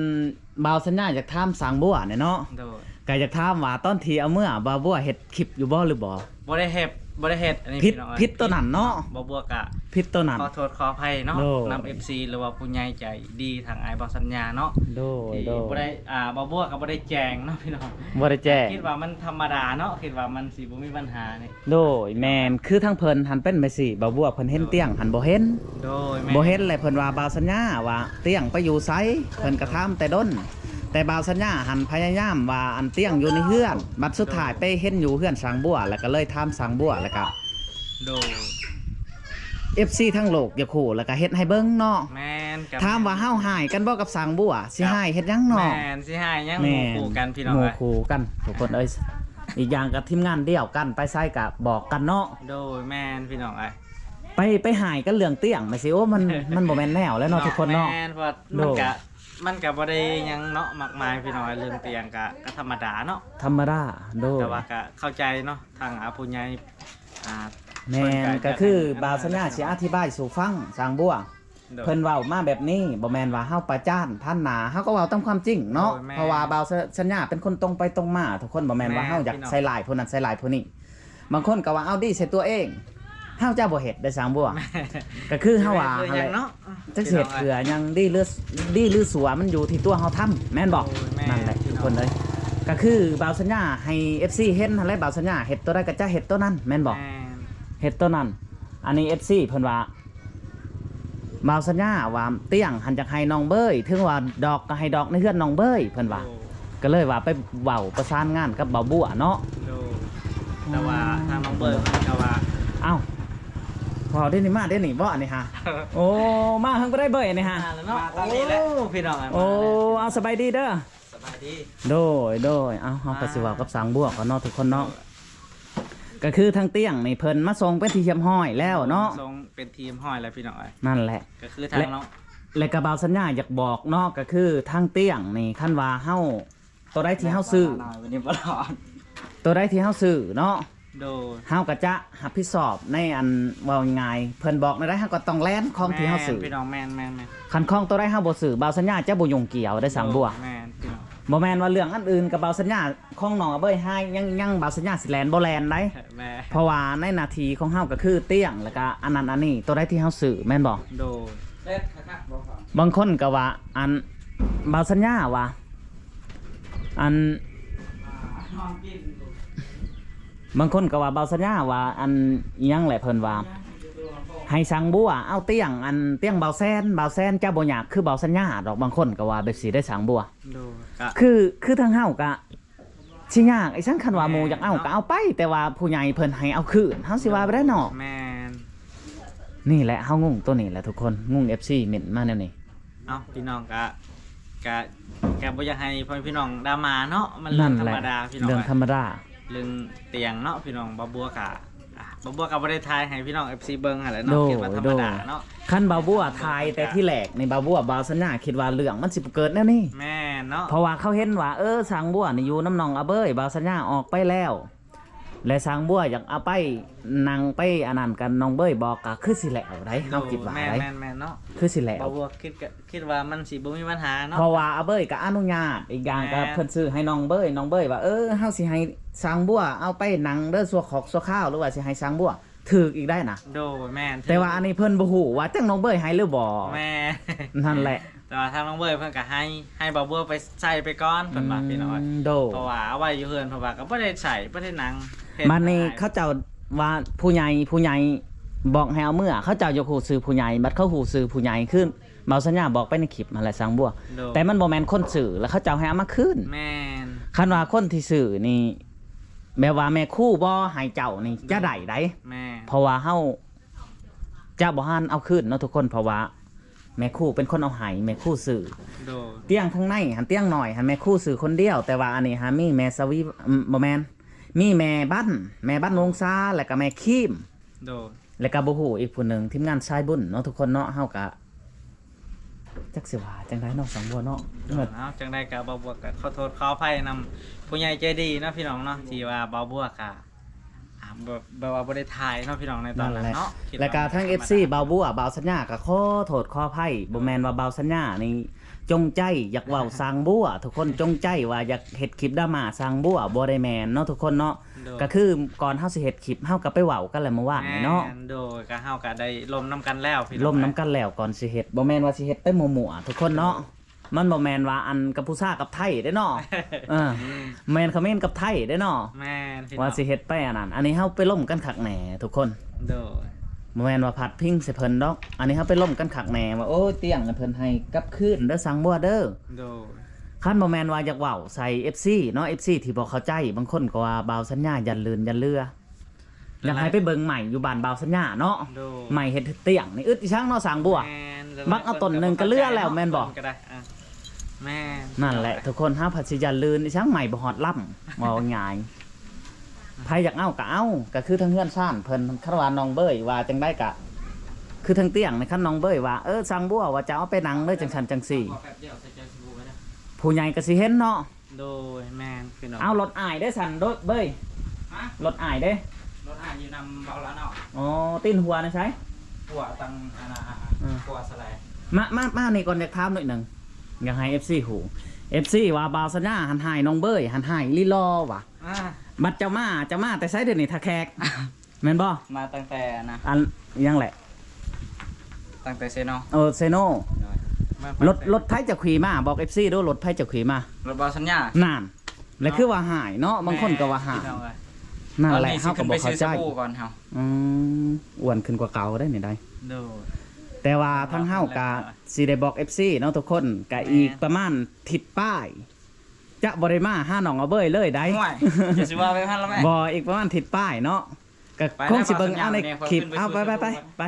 ບ່າວສັນຍາຢາກຖາມສາງບົວນີ້ເນາະ. ໂດຍ ກໍຢາກຖາມວ່າຕອນທີ່ເອົາເມືອ ບ່າວບົວເຮັດຄລິບຢູ່ບໍ່ ຫຼືບໍ່? ບໍ່ໄດ້ເຮັດ ບໍ່ໄດ້ເຮັດ ອັນນີ້ ຜິດ ພີ່ນ້ອງເອີຍ ຜິດໂຕນັ້ນເນາະ. ບ່າວບົວກະຜິດໂຕນັ້ນ ຂໍໂທດຂໍອະໄພເນາະ. ໂດຍ ນຳ ເອັຟຊີ ຫຼືວ່າຜູ້ໃຫຍ່ໃຈດີທາງອ້າຍບ່າວສັນຍາເນາະ. ໂດຍ ທີ່ ໂດຍ ບໍ່ໄດ້ ອ່າ ບ່າວບົວກໍບໍ່ໄດ້ແຈ້ງເນາະພີ່ນ້ອງ ບໍ່ໄດ້ແຈ້ງ ຄິດວ່າມັນທຳມະດາເນາະ ຄິດວ່າມັນຊິບໍ່ມີບັນຫານີ້. ໂດຍ ແມ່ນ ຄືທາງເພິ່ນຫັ້ນເປັນແບບຊີ້ ບ່າວບົວເພິ່ນເຫັນຕຽງຫັ້ນບໍ່ເຫັນ. ໂດຍ ແມ່ນ ບໍ່ເຫັນ ແລະເພິ່ນວ່າບ່າວສັນຍາວ່າຕຽງໄປຢູ່ໃສ ເພິ່ນກໍຖາມແຕ່ດົນ ແຕ່ບ່າວສັນຍາຫັ້ນພະຍາຍາມວ່າອັນຕຽງຢູ່ໃນເຮືອນ ບັດສຸດທ້າຍໄປເຫັນຢູ່ເຮືອນສາງບົວ ແລ້ວກໍເລີຍຖາມສາງບົວ ແລ້ວກໍ ໂດຍ ເອັຟຊີທັງໂລກຢາກຮູ້ ແລ້ວກໍເຮັດໃຫ້ເບິ່ງເນາະ. ແມ່ນ ກໍ ຖາມວ່າເຮົາຮ້າຍກັນບໍ່ກັບສາງບົວ? ຊິຮ້າຍເຮັດຫຍັງເນາະ? ແມ່ນ ຊິຮ້າຍຫຍັງ ແມ່ນ ໝູ່ຄູ່ກັນພີ່ນ້ອງ ໝູ່ຄູ່ກັນທຸກຄົນເອີຍ. ອີກຢ່າງກໍທີມງານດຽວກັນ ໄປໃສກໍບອກກັນເນາະ. ໂດຍ ແມ່ນພີ່ນ້ອງເອີຍ ໄປ ໄປຮ້າຍກັນເລື່ອງຕຽງແມ່ນຊິ ໂອ້ ມັນ ມັນບໍ່ແມ່ນແນວແລ້ວເນາະ ທຸກຄົນເນາະ. ແມ່ນ ເພາະມັນ ໂດຍ ກະ ມັນກະບໍ່ໄດ້ຫຍັງເນາະ ມາກມາຍພີ່ນ້ອງເອີຍ ເລື່ອງຕຽງກະ ກະທຳມະດາເນາະ ທຳມະດາ. ໂດຍ ແຕ່ວ່າກະເຂົ້າໃຈເນາະ ທາງ ອ່າ ຜູ້ໃຫຍ່ ອ່າ ແມ່ນ ເພິ່ນກະ ກໍຄື ຢາກໃຫ້ ບ່າວສັນຍາຊິອະທິບາຍສູ່ຟັງ ສາງບົວ ໂດຍ ເພິ່ນເວົ້າມາແບບນີ້ ບໍ່ແມ່ນວ່າເຮົາປະຈານ ຖານໜ້າ ເຮົາກໍເວົ້າຕາມຄວາມຈິງເນາະ. ໂດຍ ແມ່ນ ເພາະວ່າບ່າວສັນຍາເປັນຄົນຕົງໄປຕົງມາ ທຸກຄົນ ບໍ່ແມ່ນວ່າ ແມ່ນ ເຮົາຢາກ ພີ່ນ້ອງ ໃສ່ຮ້າຍຜູ້ນັ້ນໃສ່ຮ້າຍຜູ້ນີ້. ບາງຄົນກໍວ່າເອົາດີໃສ່ຕົວເອງ ເຮົາຈະບໍ່ເຮັດໄດ້ ສາງບົວ. ກໍຄືເຮົາວ່າຫັ້ນແຫຼະ ຈັກຊິເຮັດເພື່ອຫຍັງ ດີຫຼື ດີຫຼືຊົ່ວ ມັນຢູ່ທີ່ຕົວເຮົາທຳ ແມ່ນບໍ່? ໂດຍ ແມ່ນ ນັ້ນແຫຼະ ພີ່ນ້ອງ ທຸກຄົນເອີຍ ກໍຄືບ່າວສັນຍາໃຫ້ ເອັຟຊີ ເຫັນຫັ້ນແຫຼະ ບ່າວສັນຍາເຮັດຕົວໃດກໍຈະເຮັດຕົວນັ້ນ ແມ່ນບໍ່? ແມ່ນ ເຮັດຕົວນັ້ນ. ອັນນີ້ ເອັຟຊີ ເພິ່ນວ່າ ບ່າວສັນຍາວ່າຕຽງຫັ້ນຢາກໃຫ້ນ້ອງເບີຍ ເຖິງວ່າດອກກໍໃຫ້ດອກໃນເຮືອນນ້ອງເບີຍ ເພິ່ນວ່າ. ໂດຍ ກໍເລີຍວ່າໄປເວົ້າປະສານງານກັບບ່າວບົວເນາະ. ໂດຍ ແຕ່ວ່າ ອືມ ທາງນ້ອງເບີຍເພິ່ນກໍວ່າ ອ້າວ ເວົ້າເດນີ້ ມາເດນີ້ບໍ່ ອັນນີ້ຫາ? ໂອ້ ມາເພິ່ນບໍ່ໄດ້ເບີຍ ອັນນີ້ຫາ ມາແລ້ວເນາະ. ມາຕອນນີ້ແຫຼະ ໂອ້ ພີ່ນ້ອງ ໂອ້ ເອົາ ສະບາຍດີເດີ ສະບາຍດີ. ໂດຍ ໂດຍ ເອົາ ເຮົາກໍຊິເວົ້າກັບ ອ່າ ສາງບົວກ່ອນເນາະ ທຸກຄົນເນາະ. ໂດຍ ກໍຄືທາງຕຽງນີ້ເພິ່ນມາສົ່ງເປັນທີ່ຮຽບຮ້ອຍແລ້ວເນາະ. ໂດຍ ສົ່ງເປັນທີ່ຮຽບຮ້ອຍແລ້ວ ພີ່ນ້ອງເອີຍ. ນັ້ນແຫຼະ ກໍຄືທາງ ແລະ ນ້ອງ ແລະ ກໍບ່າວສັນຍາຢາກບອກເນາະ ກໍຄືທາງຕຽງນີ້ ຄັນວ່າເຮົາ ຕົວໃດທີ່ເຮົາຊື້ ແບບວ່າເຮົານີ້ບໍ່ລອດ ຕົວໃດທີ່ເຮົາຊື້ເນາະ. ໂດຍ ເຮົາກໍຈະຮັບຜິດຊອບໃນອັນ ເວົ້າງ່າຍໆ ເພິ່ນບອກແນວໃດ ເຮົາກໍຕ້ອງແລ່ນຂອງທີ່ເຮົາຊື້. ແມ່ນ ພີ່ນ້ອງ ແມ່ນໆໆ. ຄັນຂອງຕົວໃດເຮົາບໍ່ຊື້ ບ່າວສັນຍາຈະບໍ່ຫຍຸ້ງກ່ຽວໄດ້ ສາງບົວ. ໂດຍ ແມ່ນ ພີ່ນ້ອງ ບໍ່ແມ່ນວ່າເລື່ອງອັນອື່ນກັບບ່າວສັນຍາ ຂອງນ້ອງອະເບີຍຫາຍັງ ຍັງບ່າວສັນຍາຊິແລ່ນບໍ່ແລ່ນໃດ. ແມ່ນ ເພາະວ່າໃນໜ້າທີ່ຂອງເຮົາກໍຄືຕຽງ ແລ້ວກໍອັນນັ້ນອັນນີ້ ຕົວໃດທີ່ເຮົາຊື້ແມ່ນບໍ່? ໂດຍ ບາງຄົນກໍວ່າ ອັນ ບ່າວສັນຍາວ່າ ອັນ ບາງຄົນກໍວ່າບ່າວສັນຍາວ່າ ອັນ ອີຫຍັງແຫຼະ ເພິ່ນວ່າ ໃຫ້ສາງບົວເອົາຕຽງ ອັນ ຕຽງບ່າວແຊນ ບ່າວແຊນຈະບໍ່ຍາກຄືບ່າວສັນຍາດອກ ບາງຄົນກໍວ່າແບບຊີ້ໄດ໋ ສາງບົວ. ໂດຍ ກໍ ຄື ຄືທາງເຮົາກໍຊິຍາກອີຫຍັງ ຄັນວ່າ ແມ່ນ ໝູ່ຢາກເອົາ ເນາະ ກໍເອົາໄປ ແຕ່ວ່າຜູ້ໃຫຍ່ເພິ່ນໃຫ້ເອົາຄືນ ເຮົາຊິວ່າໄປໄດ້ເນາະ. ໂດຍ ແມ່ນ ນີ້ແຫຼະ ເຮົາງົງໂຕນີ້ແຫຼະທຸກຄົນ ງົງເອັຟຊີເມັ້ນມາແນວນີ້. ເອົ້າ ພີ່ນ້ອງກະ ກະ ກະບໍ່ຢາກໃຫ້ພໍ່ແມ່ພີ່ນ້ອງດຣາມາເນາະ ມັນເລື່ອງທຳມະດາພີ່ນ້ອງ ເລື່ອງທຳມະດາ ເລື່ອງຕຽງເນາະພີ່ນ້ອງ. ບ່າວບົວກະ ອ່າ ບ່າວບົວກະບໍ່ໄດ້ຖ່າຍໃຫ້ພີ່ນ້ອງເອັຟຊີເບິ່ງຫັ້ນແຫຼະເນາະ ໂດຍ ຄິດວ່າທຳມະດາເນາະ. ຄັນບ່າວບົວຖ່າຍແຕ່ທີແລກນີ້ ບ່າວບົວ ບ່າວສັນຍາຄິດວ່າເລື່ອງມັນຊິບໍ່ເກີດແນວນີ້ ແມ່ນເນາະ ເພາະວ່າເຂົາເຫັນວ່າ ເອີ ຊ່າງບົວນີ້ຢູ່ນຳນ້ອງອາເບີຍ ບ່າວສັນຍາອອກໄປແລ້ວ ແລະ ຊ່າງບົວຢາກເອົາໄປນັ່ງໄປອັນນັ້ນກັນ ນ້ອງເບີຍບອກ ກະຄືຊິແລ້ວໄດ໋ ເຮົາຄິດວ່າໄດ໋ ແມ່ນໆໆເນາະ ຄືຊິແລ້ວ. ບ່າວບົວຄິດກະ ຄິດວ່າມັນຊິບໍ່ມີບັນຫາເນາະ ເພາະວ່າອາເບີຍກະອະນຸຍາດ ອີກຢ່າງກະເພິ່ນຊື້ໃຫ້ນ້ອງເບີຍ ນ້ອງເບີຍວ່າ ເອີ ເຮົາຊິໃຫ້ຊ່າງບົວເອົາໄປນັ່ງເດີ ຊົ່ວຄອກຊົ່ວຄາວ ຫຼືວ່າຊິໃຫ້ຊ່າງບົວຖືກອີກໄດ້ນະ. ໂດຍ ແມ່ນ ແຕ່ວ່າອັນນີ້ເພິ່ນບໍ່ຮູ້ວ່າຈັກນ້ອງເບີຍໃຫ້ຫຼືບໍ່ ແມ່ນ ນັ້ນແຫຼະ. ແຕ່ວ່າທາງນ້ອງເບີຍເພິ່ນກະໃຫ້ ໃຫ້ບ່າວບົວໄປໃສ່ໄປກ່ອນ ເພິ່ນວ່າ ອືມ ພີ່ນ້ອງ ໂດຍ ເພາະວ່າເອົາໄວ້ຢູ່ເຮືອນ ເພິ່ນວ່າກະບໍ່ໄດ້ໃຊ້ ບໍ່ໄດ້ນັ່ງ ເຮັດ ບາດນີ້ເຂົາເຈົ້າວ່າຜູ້ໃຫຍ່ ຜູ້ໃຫຍ່ບອກໃຫ້ເອົາເມືອ ເຂົາເຈົ້າຢາກຮູ້ຊື່ຜູ້ໃຫຍ່ ບັດເຂົາຮູ້ຊື່ຜູ້ໃຫຍ່ຄື ບ່າວສັນຍາບອກໄປໃນຄລິບຫັ້ນແຫຼະ ຊ່າງບົວ ໂດຍ ແຕ່ມັນບໍ່ແມ່ນຄົນຊື້ ແລ້ວເຂົາເຈົ້າໃຫ້ເອົາມາຄືນ ແມ່ນ. ຄັນວ່າຄົນທີ່ຊື້ນີ້ ແບບວ່າແມ່ຄູບໍ່ໃຫ້ເຈົ້ານີ້ ໂດຍ ຈະໄດ້ໃດ໋ ແມ່ນ ເພາະວ່າເຮົາຈະບໍ່ທັນເອົາຄືນເນາະທຸກຄົນ ເພາະວ່າແມ່ຄູເປັນຄົນເອົາໃຫ້ ແມ່ຄູຊື້ ໂດຍ ຕຽງທາງໃນຫັ້ນ ຕຽງນ້ອຍຫັ້ນ ແມ່ຄູຊື້ຄົນດຽວ ແຕ່ວ່າອັນນີ້ຫາມີແມ່ສະຫວີ ອືມ ບໍ່ແມ່ນ ມີແມ່ບັນ ແມ່ບັນວົງສາ ແລ້ວກະແມ່ຄີມ ໂດຍ ແລ້ວກະບໍ່ຮູ້ອີກຜູ້ໜຶ່ງ ທີມງານສາຍບຸນເນາະທຸກຄົນເນາະ. ເຮົາກະຈັກຊິວ່າຈັ່ງໃດເນາະ ຊ່າງບົວເນາະ ໂດຍ ເອົາ ຈັ່ງໃດກະບ່າວບົວກະຂໍໂທດຂໍອະໄພນຳຜູ້ໃຫຍ່ໃຈດີເນາະ ພີ່ນ້ອງເນາະ ທີ່ວ່າບ່າວບົວກະ ອ່າ ແບບ ແບບວ່າບໍ່ໄດ້ຖ່າຍເນາະ ພີ່ນ້ອງ ໃນຕອນນັ້ນເນາະ ແລ້ວກະທາງເອັຟຊີບ່າວບົວ ບ່າວສັນຍາກະຂໍໂທດຂໍອະໄພ ບໍ່ແມ່ນວ່າບ່າວສັນຍານີ້ຈົງໃຈຢາກເວົ້າຊ່າງບົວ ທຸກຄົນ ຈົງໃຈວ່າຢາກເຮັດຄລິບດຣາມາຊ່າງບົວ ບໍ່ໄດ້ແມ່ນເນາະທຸກຄົນເນາະ ໂດຍ ກະຄືກ່ອນເຮົາຊິເຮັດຄລິບ ເຮົາກະໄປເວົ້າກັນແລ້ວມື້ວານນີ້ເນາະ ແມ່ນ ໂດຍ ກະເຮົາກະໄດ້ລົມນຳກັນແລ້ວ ພີ່ນ້ອງ ລົມນຳກັນແລ້ວກ່ອນຊິເຮັດ ບໍ່ແມ່ນວ່າຊິເຮັດໄປມົ້ວໆ ທຸກຄົນເນາະ ໂດຍ ມັນບໍ່ແມ່ນວ່າອັນກຳປູຊາກັບໄທເດ້ເນາະ ເອີ ແມ່ນຂະເໝນກັບໄທເດ້ເນາະ ແມ່ນ ວ່າຊິເຮັດໄປອັນນັ້ນ ອັນນີ້ເຮົາໄປລົມກັນຄັກແນ່ທຸກຄົນ ໂດຍ ບໍ່ແມ່ນວ່າພາດພິງໃສ່ເພິ່ນດອກ ອັນນີ້ເຮົາໄປລົມກັນຄັກແນ່ວ່າ ໂອ້ຍ ຕຽງນະເພິ່ນໃຫ້ກັບຄືນເດີ ຊ່າງບົວເດີ ໂດຍ ຄັນບໍ່ແມ່ນວ່າຢາກເວົ້າໃສ່ເອັຟຊີເນາະ ເອັຟຊີທີ່ບໍ່ເຂົ້າໃຈ ບາງຄົນກໍວ່າບ່າວສັນຍາຢັນລື່ນຢັນເຫຼືອ ຢາກໃຫ້ໄປເບິ່ງໃໝ່ຢູ່ບ້ານບ່າວສັນຍາເນາະ ໂດຍ ໃໝ່ເຮັດຕຽງນີ້ ອຶດອີ່ສັງເນາະ ຊ່າງບົວ ແມ່ນ ບັກເອົາຕົ້ນໜຶ່ງກະເຫຼືອແລ້ວແມ່ນບໍ່ ກະໄດ້ ອ່າ ແມ່ນ ນັ້ນແຫຼະທຸກຄົນ ເຮົາພັດຊິຢ້ານລື່ນອີ່ສັງ ໃໝ່ບໍ່ຮອດລຳ ເວົ້າງ່າຍ ໃຜຢາກເອົາກະເອົາ ກະຄືທາງເຮືອນຊານເພິ່ນ ຄັນວ່ານ້ອງເບີຍວ່າຈັ່ງໃດກະ ຄືທາງຕຽງນີ້ ຄັນນ້ອງເບີຍວ່າ ເອີ ຊ່າງບົວວ່າຈະເອົາໄປນັ່ງເດີ ຈັ່ງຊັ້ນຈັ່ງຊີ້ ຜູ້ໃຫຍ່ກະຊິເຫັນເນາະ ໂດຍ ແມ່ນ ພີ່ນ້ອງ ເອົາລົດອ້າຍເດ້ຊັ້ນ ໂດຍ ເບີຍ ຮະ ລົດອ້າຍເດ້ ລົດອ້າຍຢູ່ນຳເບົາລະເນາະ ອໍ ຕີນຫົວນະໃສ ຫົວຕັງ ອັນນ່າ ອືມ ຫົວສະໄລ ມາ ມາ ມານີ້ກ່ອນ ຢາກຖາມໜ້ອຍໜຶ່ງ ຢາກໃຫ້ເອັຟຊີຮູ້ ເອັຟຊີວ່າບ່າວສັນຍາຫັ້ນຮ້າຍນ້ອງເບີຍ ຫັ້ນຮ້າຍອີ່ຫຼີຫຼໍ່ວ່າ ອ່າ ບັດເຈົ້າມາ ເຈົ້າມາແຕ່ໃສດຽວນີ້ ທ່າແຂກ ແມ່ນບໍ່? ມາຕັ້ງແຕ່ອັນນະ ອັນຫຍັງແຫຼະ? ຕັ້ງແຕ່ເຊໂນ ເອີ ເຊໂນ ໂດຍ ລົດ ລົດໃຜເຈົ້າຂີ່ມາ? ບອກເອັຟຊີດູ ລົດໃຜເຈົ້າຂີ່ມາ? ລົດບ່າວສັນຍາ ນັ້ນແຫຼະ ເນາະ ຄືວ່າຮ້າຍເນາະ ບາງຄົນກໍວ່າຮ້າຍ ແມ່ນ ພີ່ນ້ອງເອີຍ ນັ້ນແຫຼະ ເຮົາກໍບໍ່ເຂົ້າໃຈ ຕອນນີ້ຊິຂຶ້ນໄປຊື້ສະບູກ່ອນເຮົາ ອືມ ອ້ວນຂຶ້ນກວ່າເກົ່າໄດ໋ນີ້ໄດ໋ ໂດຍ ແຕ່ວ່າທາງເຮົາກໍຊິໄດ້ບອກເອັຟຊີເນາະທຸກຄົນ ກໍອີກປະມານທິດປາຍ ຈະບໍ່ໄດ້ມາຫານ້ອງອາເບີຍເລີຍໄດ໋ ໂອ້ຍ ຢ່າຊິວ່າແບບນັ້ນລະແມ່ ບໍ່ ອີກປະມານທິດປາຍເນາະ ກະຄົງຊິເບິ່ງເອົາໃນຄລິບ ເອົາ ໄປ ໄປ ໄປ ໄປ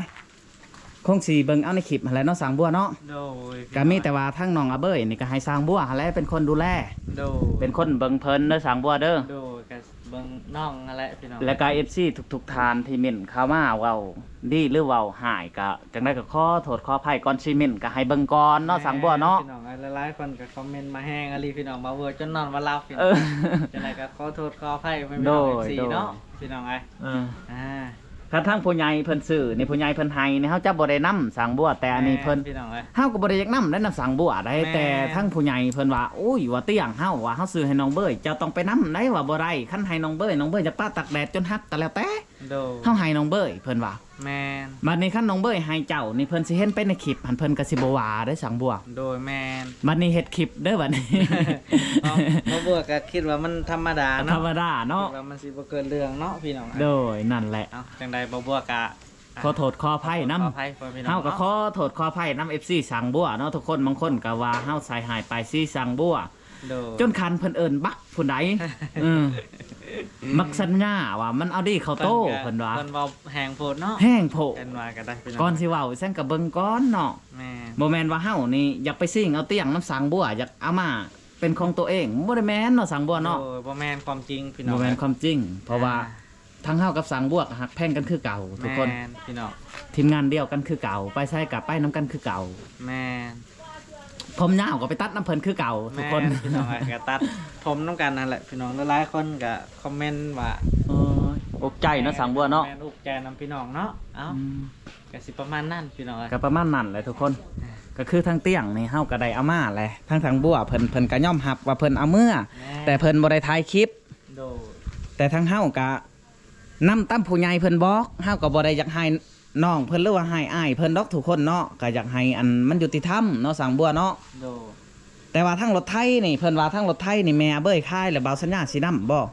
ຄົງຊິເບິ່ງເອົາໃນຄລິບຫັ້ນແຫຼະເນາະ ຊ່າງບົວເນາະ ໂດຍ ກະມີແຕ່ວ່າທາງນ້ອງອາເບີຍນີ້ກະໃຫ້ຊ່າງບົວຫັ້ນແຫຼະເປັນຄົນດູແລ ໂດຍ ເປັນຄົນເບິ່ງເພິ່ນເດີ ຊ່າງບົວເດີ ໂດຍ ກະເບິ່ງນ້ອງຫັ້ນແຫຼະພີ່ນ້ອງ ແລ້ວກະເອັຟຊີທຸກໆທ່ານທີ່ເມັ້ນເຂົ້າມາເວົ້າດີ ຫຼືເວົ້າຮ້າຍ ກະ ຈັ່ງໃດກໍຂໍໂທດຂໍອະໄພ ກ່ອນຊິເມັ້ນກໍໃຫ້ເບິ່ງກ່ອນເນາະ ແມ່ນ ຊ່າງບົວເນາະ ພີ່ນ້ອງເອີຍ ຫຼາຍໆຄົນກໍຄອມເມັນມາແຮງອີ່ຫຼີພີ່ນ້ອງ ມາເວີຈົນນອນບໍ່ຫຼັບພີ່ນ້ອງ ເອີ ຈັ່ງໃດກໍຂໍໂທດຂໍອະໄພພໍ່ແມ່ພີ່ນ້ອງ ໂດຍ ເອັຟຊີ ໂດຍ ເນາະ ພີ່ນ້ອງເອີຍ ເອີ ອ່າ ຄັນທາງຜູ້ໃຫຍ່ເພິ່ນຊື້ນີ້ ຜູ້ໃຫຍ່ເພິ່ນໃຫ້ນີ້ ເຮົາຈະບໍ່ໄດ້ນຳຊ່າງບົວ ແຕ່ອັນນີ້ເພິ່ນ ແມ່ນ ພີ່ນ້ອງເອີຍ ເຮົາກໍບໍ່ໄດ້ຢາກນຳໄດ້ນຳຊ່າງບົວໄດ໋ ແມ່ນ ແຕ່ທາງຜູ້ໃຫຍ່ເພິ່ນວ່າ ໂອ້ຍ ວ່າຕຽງເຮົາ ວ່າເຮົາຊື້ໃຫ້ນ້ອງເບີຍ ເຈົ້າຕ້ອງໄປນຳໄດ໋ ວ່າບໍ່ໄດ້ ຄັນໃຫ້ນ້ອງເບີຍ ນ້ອງເບີຍຢາກປະຕາກແດດຈົນຫັກກໍແລ້ວແຕ່ ໂດຍ ເຮົາໃຫ້ນ້ອງເບີຍ ເພິ່ນວ່າ ແມ່ນ ບັດນີ້ຄັນນ້ອງເບີຍໃຫ້ເຈົ້ານີ້ ເພິ່ນຊິເຫັນໄປໃນຄລິບຫັ້ນ ເພິ່ນກໍຊິບໍ່ວ່າເດ້ ຊ່າງບົວ ໂດຍ ແມ່ນ ບັດນີ້ເຮັດຄລິບເດີບັດນີ້ ເອົາ ບ່າວບົວກໍຄິດວ່າມັນທຳມະດາເນາະ ທຳມະດາເນາະ ຄິດວ່າມັນຊິບໍ່ເກີດເລື່ອງເນາະ ພີ່ນ້ອງ ໂດຍ ນັ້ນແຫຼະ ເອົາ ຈັ່ງໃດບ່າວບົວກໍ ອ່າ ຂໍໂທດຂໍອະໄພນຳ ຂໍໂທດຂໍອະໄພ ພໍ່ແມ່ພີ່ນ້ອງ ເຮົາກໍ ເນາະ ຂໍໂທດຂໍອະໄພນຳເອັຟຊີຊ່າງບົວເນາະ ທຸກຄົນ ບາງຄົນກໍວ່າເຮົາໃສ່ຮ້າຍປ້າຍສີຊ່າງບົວ ໂດຍ ຈົນຂັ້ນເພິ່ນເອີ້ນບັກພຸ້ນໃດ໋ ເອີ ມັກສັນຍາວ່າມັນເອົາດີເຂົ້າໂຕ ເພິ່ນກໍ ເພິ່ນວ່າ ເພິ່ນເວົ້າແຮງໂພດເນາະ ແຮງໂພດ ເພິ່ນວ່າກໍໄດ້ ພີ່ນ້ອງ ກ່ອນຊິເວົ້າອີ່ຫຍັງກໍເບິ່ງກ່ອນເນາະ ແມ່ນ ບໍ່ແມ່ນວ່າເຮົານີ້ຢາກໄປຊິງເອົາຕຽງນຳຊ່າງບົວ ຢາກເອົາມາເປັນຂອງຕົວເອງ ບໍ່ໄດ້ແມ່ນເນາະ ຊ່າງບົວເນາະ ໂດຍ ບໍ່ແມ່ນຄວາມຈິງ ພີ່ນ້ອງ ບໍ່ແມ່ນຄວາມຈິງ ເພາະວ່າ ອ່າ ທັງເຮົາກັບຊ່າງບົວກໍຮັກແພງກັນຄືເກົ່າທຸກຄົນ ແມ່ນ ພີ່ນ້ອງ ທີມງານດຽວກັນຄືເກົ່າ ໄປໃສກໍໄປນຳກັນຄືເກົ່າ ແມ່ນ ຜົມຍາວກໍໄປຕັດນຳເພິ່ນຄືເກົ່າທຸກຄົນ ແມ່ນ ພີ່ນ້ອງເອີຍ ກໍຕັດຜົມນຳກັນນັ້ນແຫຼະ ພີ່ນ້ອງ ຫຼາຍໆຄົນກໍຄອມເມັນວ່າ ໂອ້ຍ ອຸກໃຈເນາະ ຊ່າງບົວເນາະ ແມ່ນ ອຸກໃຈນຳພີ່ນ້ອງເນາະ ເອົ້າ ອືມ ກໍຊິປະມານນັ້ນ ພີ່ນ້ອງເອີຍ ກໍປະມານນັ້ນແຫຼະທຸກຄົນ ອ່າ ກໍຄືທາງຕຽງນີ້ເຮົາກໍໄດ້ເອົາມາແຫຼະ ທາງ ທາງບົວເພິ່ນ ເພິ່ນກໍຍອມຮັບວ່າເພິ່ນເອົາເມືອ ແມ່ນ ແຕ່ເພິ່ນບໍ່ໄດ້ຖ່າຍຄລິບ ໂດຍ ແຕ່ທາງເຮົາກໍ ນຳຕາມຜູ້ໃຫຍ່ເພິ່ນບອກ ເຮົາກໍບໍ່ໄດ້ຢາກໃຫ້ນ້ອງເພິ່ນ ຫຼືວ່າໃຫ້ອ້າຍເພິ່ນດອກທຸກຄົນເນາະ ກໍຢາກໃຫ້ອັນມັນຍຸຕິທຳເນາະ ຊ່າງບົວເນາະ ໂດຍ ແຕ່ວ່າທາງລົດໄຖນີ້ ເພິ່ນວ່າທາງລົດໄຖນີ້ແມ່ອາເບີຍຂາຍ ແລ້ວບ່າວສັນຍາຊິນຳບໍ່?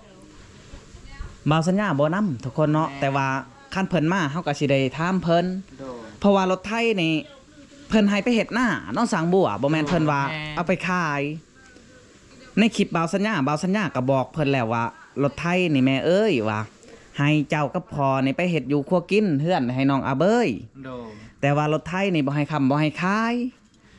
ບ່າວສັນຍາບໍ່ນຳທຸກຄົນເນາະ ແມ່ນ ແຕ່ວ່າຄັນເພິ່ນມາ ເຮົາກໍຊິໄດ້ຖາມເພິ່ນ ໂດຍ ເພາະວ່າລົດໄຖນີ້ ເພິ່ນໃຫ້ໄປເຮັດນາເນາະ ຊ່າງບົວ ບໍ່ແມ່ນເພິ່ນວ່າ ແມ່ນ ເອົາໄປຂາຍ ໃນຄລິບບ່າວສັນຍາ ບ່າວສັນຍາກໍບອກເພິ່ນແລ້ວວ່າ ລົດໄຖນີ້ແມ່ເອີຍ ວ່າໃຫ້ເຈົ້າກັບພໍ່ນີ້ໄປເຮັດຢູ່ຄົວກິນເຮືອນໃຫ້ນ້ອງອາເບີຍ ໂດຍ ແຕ່ວ່າລົດໄຖນີ້ບໍ່ໃຫ້ຄ້ຳບໍ່ໃຫ້ຂາຍ